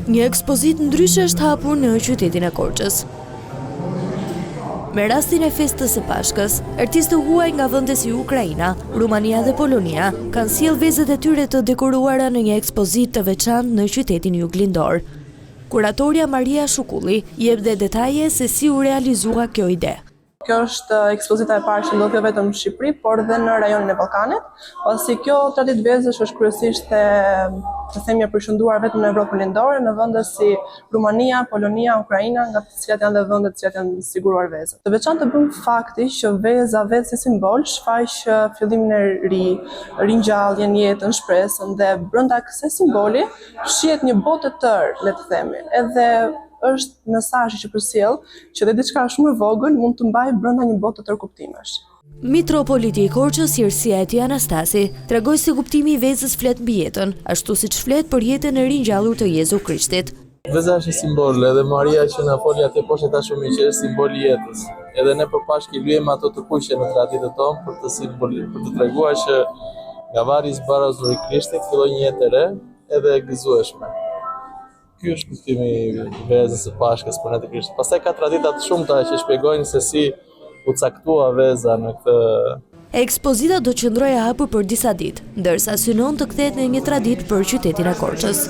Një ekspozitë ndryshe është hapur në qytetin e Korçës. Me rastin e festës së Pashkës, artistë të huaj nga vende si Ukraina, Rumania dhe Polonia kanë sjellë vezët e tyre të dekoruara në një ekspozitë të veçantë në qytetin juglindor. Kuratorja Maria Shukulli jep dhe detaje se si u realizua kjo ide. Kjo është ekspozita e parë që ndodh jo vetëm në Shqipëri, por dhe në rajonin e Ballkanit, pasi kjo traditë vezësh është kryesisht e të themi e përqendruar vetëm në Evropën Lindore, në vende si Rumania, Polonia, Ukraina, nga të cilat janë dhe vendet të cilat janë siguruar vezët. Të veçantë bën fakti që veza vetë si simbol shfaq fillimin e ri, ringjalljen, jetën, shpresën dhe brenda kësaj simboli fshihet një botë e tërë, le të themi. Edhe është mesazhi që përcjell që dhe diçka shumë e vogël mund të mbajë brenda një botë të tërë kuptimesh. Mitropoliti i Korçës, Hirësia e Tij Anastasi, tregoi se kuptimi i vezës flet mbi jetën, ashtu siç flet për jetën e ringjallur të Jezu Krishtit. Veza është një simbol, edhe Maria që na foli atje poshtë e tha shumë mirë që është simbol i jetës. Edhe ne për Pashkë i lyejmë ato të kuqe në traditën tonë për të simbol, për të treguar që nga varri i zbarazur i Krishtit filloi një jetë e re, edhe e gëzueshme. Ky është kuptimi i vezës së Pashkës për ne të krishterët. Pastaj ka tradita të shumta që shpjegojnë se si u caktua veza në këtë Ekspozita do të qëndrojë e hapur për disa ditë, ndërsa synon të kthehet në një traditë për qytetin e Korçës.